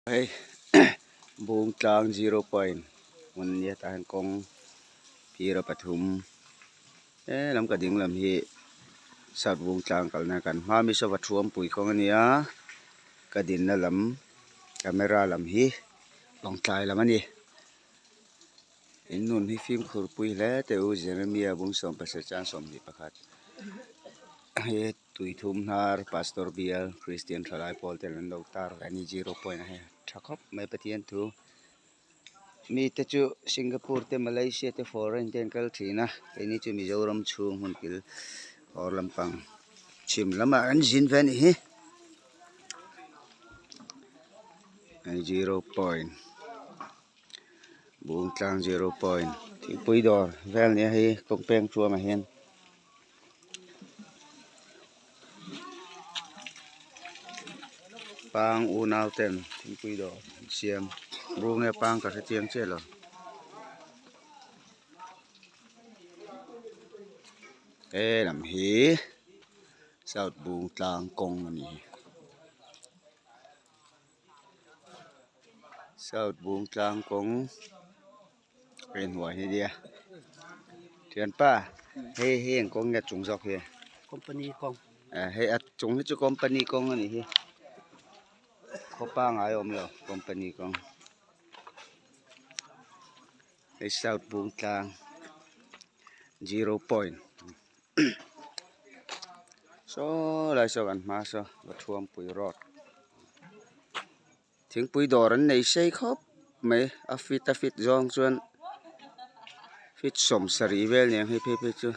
Hei Bungtlang zero point hmun nia tah hian kawng phira pathum helam ka ding lam hi south Bungtlang kalna kan hma mi saw Vathuampui kawng a nia ka dinna lam camera lam hi Lawngtlai lam a ni in nun hi fimkhur pui hle teh u Jeremia Bungsawm pasarih chang 21 he. Tui thum hnar pastor bial Christian thalai pawl ten an lo tar ve a ni zero point ah hian tha khawp mai Pathian thu mite chu Singapore te Malaysia te foreign te an kal thin a keini chu Mizoram chhung hmun kil awr lampang chhim lamah an zin ve a nih hi zero point Bungtlang zero point thingpui dawr vel nia hei kawng peng thuamah hian. Pang unau ten thingpui dawr an siam bur nge pang ka hre chiang chiah lo he lam hi south bung tlang kawng a ni hi south bung tlang kawng. Hei hnuai hi nia thianpa hei hi eng kawng nge chung zawk hi company kawng eh hei a chung hi chu company kawng a nih hi khaw pangai a awm lo company kawng hei south Bungtlang zero point saw lai saw kan hma saw Vathuampui road. Thingpui dawr an nei sei khawp mai a fit a fit zawng chuan fit 70 vel nen hei phei phei chu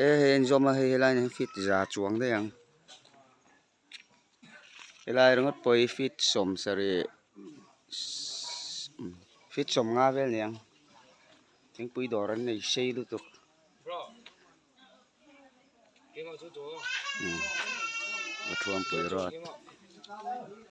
e hei a inzawm a hei helai ah hian fit za chuang daih ang helai ringawt pawh hi fit 70 fit 50 vel ni ang thingpui dawr an nei sei lutuk. Vathuampui road.